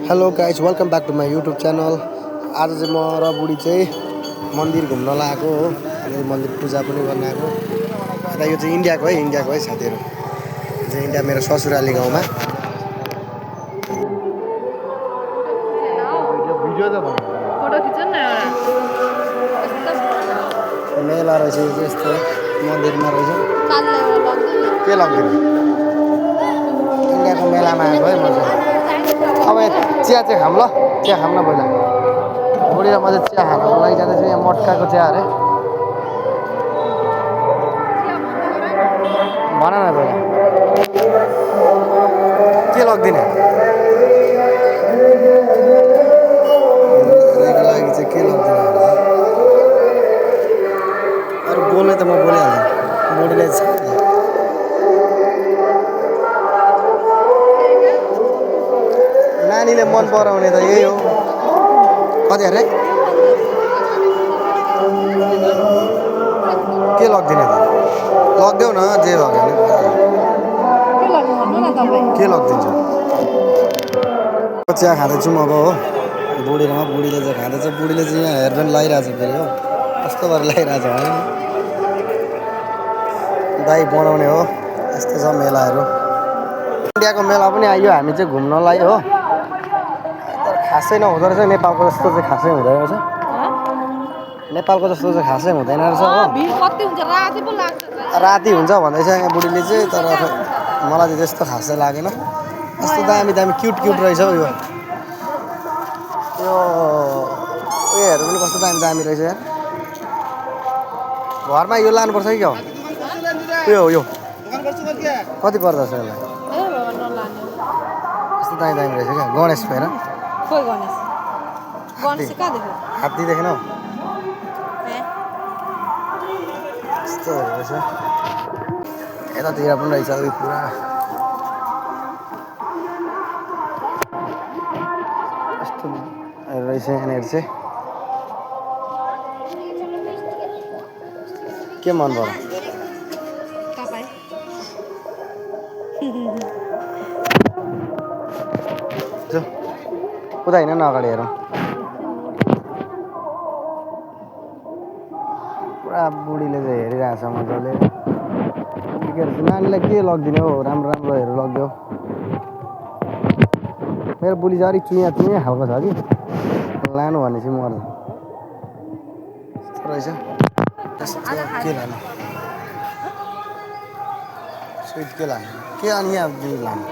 Hello guys welcome back to my YouTube channel. आज चाहिँ म र बुढी चाहिँ मन्दिर घुम्न लागेको हो। अनि मन्दिर पूजा पनि गर्न आएको। र यो चाहिँ इन्डियाको है साथीहरू। यो चाहिँ इन्डिया मेरो ससुराली गाउँमा। मेला रहेछ यो चाहिँ यस्तो मन्दिरमा रहेछ। के लाग्दैन इन्डियाको मेलामा आएको है म चाहिँ। अब चिया चाहिँ खाम ल, चिया खाम न पहिला। बुढी र म चाहिँ चिया खानको लागि जाँदैछु। यहाँ मटकाको चिया अरे। भन न पहिला के लग्दिने लागि चाहिँ के लग्दिने अरू बोल्ने त म बोलिहाल्छु। बुढीले नानीले मन पराउने त यही हो। कति अरे के लग्दिने त लगिदेऊ न जे भयो भने के लगिदिन्छ। चिया खाँदैछु म अब हो। बुढी र बुढीले चाहिँ खाँदैछ। बुढीले चाहिँ यहाँ हेयरब्यान्ड लगाइरहेछ फेरि हो। कस्तो गरेर लगाइरहेछ भने दाई बनाउने हो। यस्तो छ मेलाहरू। इन्डियाको मेला पनि आइयो। हामी चाहिँ घुम्नलाई हो। तर खासै नहुँदो रहेछ। नेपालको जस्तो चाहिँ खासै हुँदैन रहेछ। नेपालको जस्तो चाहिँ खासै हुँदैन रहेछ हो। राति हुन्छ भन्दैछ यहाँ बुढीले चाहिँ। तर मलाई चाहिँ त्यस्तो खासै लागेन। यस्तो दामी दामी क्युट रहेछ हौ। यो उयोहरू पनि कस्तो दामी दामी रहेछ यार। घरमा यो लानुपर्छ कि क्या हो यो कति पर्दो रहेछ यसलाई। यस्तो दामी दामी रहेछ क्या। गणेश हेर हात्ती देखेन यस्तोहरू रहेछ। यतातिर पनि रहेछ उयो पुरा यस्तो रहेछ यहाँनिर चाहिँ। के मन पर्यो उता हिँड न अगाडि हेरौँ। पुरा बुढीले चाहिँ हेरिरहेछ मजाले। नानीलाई के लगिदिने हो। राम्रो राम्रोहरू लगिदियो। मेरो बुढी चाहिँ अलिक चुया खालको छ कि लानु भनेपछि मर्छ। यस्तो रहेछ। के लाने स्विट के लाने के अनि यहाँ लाने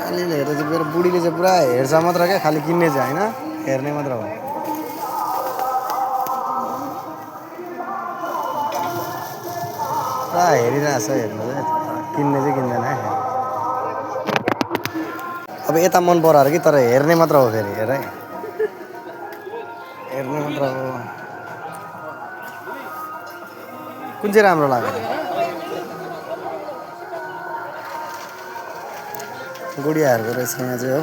अलिअलि हेरेर चाहिँ मेरो बुढीले चाहिँ पुरा हेर्छ मात्र क्या। खालि किन्ने चाहिँ होइन हेर्ने मात्र हो। पुरा हेरिरहेछ हेर्नु चाहिँ किन्ने चाहिँ किन्दैन है। अब यता मन पऱ्यो अरे कि तर हेर्ने मात्र हो। फेरि हेर है हेर्ने मात्र हो। कुन चाहिँ राम्रो लाग्यो गुडियाहरूको रहेछ यहाँ चाहिँ हो।